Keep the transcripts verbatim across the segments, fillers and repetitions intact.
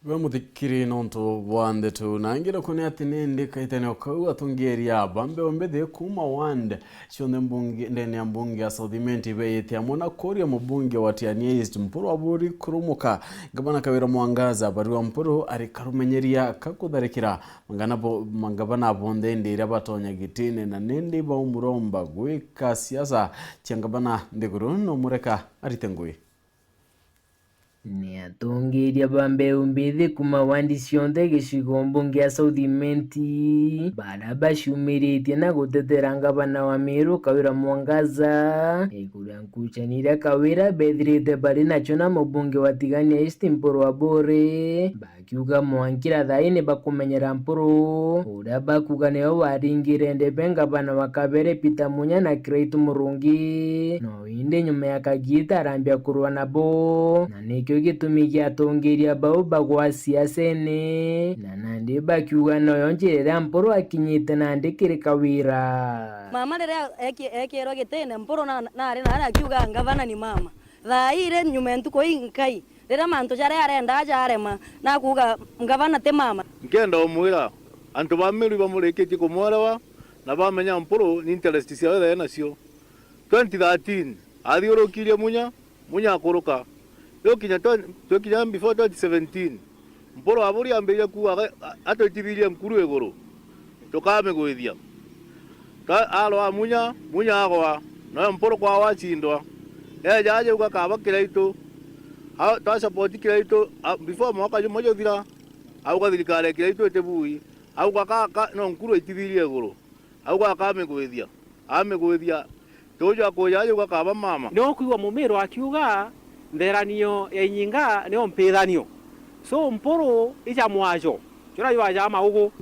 We muthikiri nontu bwa ndeto na ingi, nakwo ni ati ni ndikaitene o kau atongeria ba mbeu mbithi kuuma ward cionthe mbunge, ndene ya mbunge ya South Imenti beeyite amwe na kuria mubunge wa Tigania East Mpuru Aburi kurumuka. Ngavana Kawira Mwangaza bariwa Mpuru ari karumenyeria ka kutharikira mangana bo-, mangavana bonthe indi iria batonya gitine na nindi baumuromba gwika siasa cia ngavana nthiguru no mureka arite ngui. Ni atongeria ba mbeu mbithi kuuma wandi cionthe gicigo mbunge ya South Imenti, baria baciumiritie na gutetera ngavana wa Meru Kawira Mwangaza, iguru ya nkucania iria Kawira bethirite bari nacio na mubunge wa Tigania East Mpuru Aburi, bakiuga mwankira thaai ni bakumenyera Mpuru, uria bakuuga niwe waringire ndebe ngavana wa kabere Peter Munya na Kiraitu Murungi. No indi nyuma ya kagiita arambia kurua nabo, na nikio gitumi gia atongeria bau bagwa siasene, na nandi bakiuga noyo njira iria Mpuru akinyite nandi kiri Kawira. Mama riria eki-, ekirwe gitine, Mpuru na, nari nari akiuga, "Ngavana ni mama." Thaa ii ri nyuma ya ntuku inkai, riria mantu jaria arendaa jarema, na akuuga, "Ngavana ti mama." Nkenda umwira, antu ba Meru bamurikitie kumwerewa na bamenya Mpuru ni interest ciawe thae nacio. Twenty thirteen, athiurukirie Munya, Munya akuruka. Yukinya twen-, twikinya before twenty seventeen, Mpuru Aburi ambiririe kuuga aga-, a-, atwitithirie nkuru iguru, tukamigwithia. Twa-, arwaa Munya, Munya agwa, nawe Mpuru kwao acindwa. Eeja aja auga kaba Kiraitu, a-, twa support Kiraitu, a-, before mwaka jumwe juthira, auga thirikari ya Kiraitu itibui, auga ka, ka, no nkuru aitithirie iguru, auga akamigwithia, amigwithia. Tuju akuja aja auga kaba mama. Ni ukwigua Mumiru akiuga, "Ntheranio ya inyinga niyo mpithanio." So Mpuru ija mwajo, jura jwaja maugu,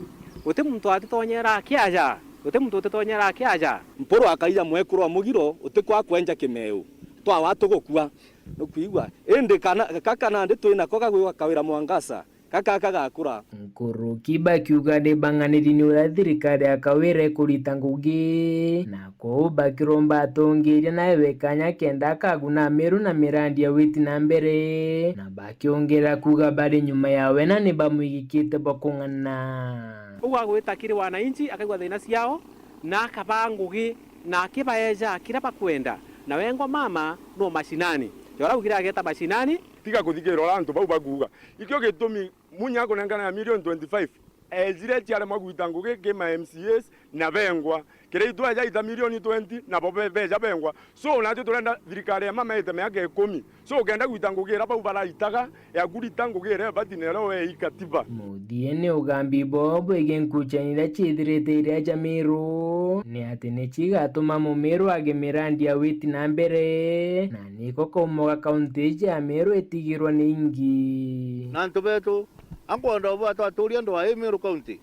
guti muntu atitonyera akiaja, guti muntu utitonyera akiaja. Mpuru akaija mwekuru wa mugiro, utikwa kwenja kimeu, twawa tugukua. Nukwigua? Indi kana, kaka nandi twinako gagwikwa Kawira Mwangaza, gaka kagakura. Nkuruki bakiuga ni bang'aniri ni uria thirikari ya Kawira ikurita ngugi, na kwou bakiromba atongeria nawe kanya kenda akaguna Meru na mirandi ya witi na mbere, na bakiongera kuuga bari nyuma yawe na ni bamwigikite bwa kung'ana. Uu agwita kiri wananchi, akaigua thina ciao, na akabaa ngugi, na akibaeja kiria bakwenda, na wengwa mama no mashinani. Jora ugire ageta mashinani. Tiga kuthikirira uria antu bau bakuuga. Ikio gitumi Munya akunengana ya milioni twenty-five, ejire ciaremwa gwita ngugi ki ma M C As na bengwa. Kiraitu eja aita milioni twenty, nabo be-, beja bengwa. So, natwe turenda thirikari ya mama ite miaka ikumi. So, ukenda gwita ngugi iria bau baraitaga, ya kurita ngugi iria ibati na iria we ikatiba. Muthiene ugambi boo bwigii nkuchanio iria ciithirite iria ja Miru, ni ati ni cigatuma Mumiru age mirandi ya witi na mbere, na niko kaumo ga kaunti iji ya Miru itigirwa ni ingi. Na antu betu, ankwenda ubwa twaturia ndwaa ii Miru County.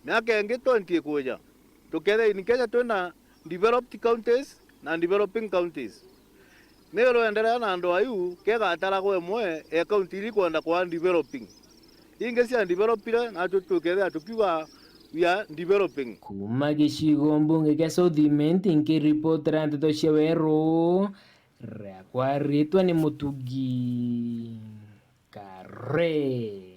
Miaka ingi twenty ikwija, tukethira in Kenya twina developed counties na developing counties. Miru endelea na ndwaa iu, kegataragwa imwe ya county iria ikwenda kwaa developing. Ingi cia developire, natwe tukethira tukiuga we are developing. Kuuma gicigo mbunge kia South Imenti, nkiripotera nteto cia Weru, riakwa ritwa ni Mutugi Kare.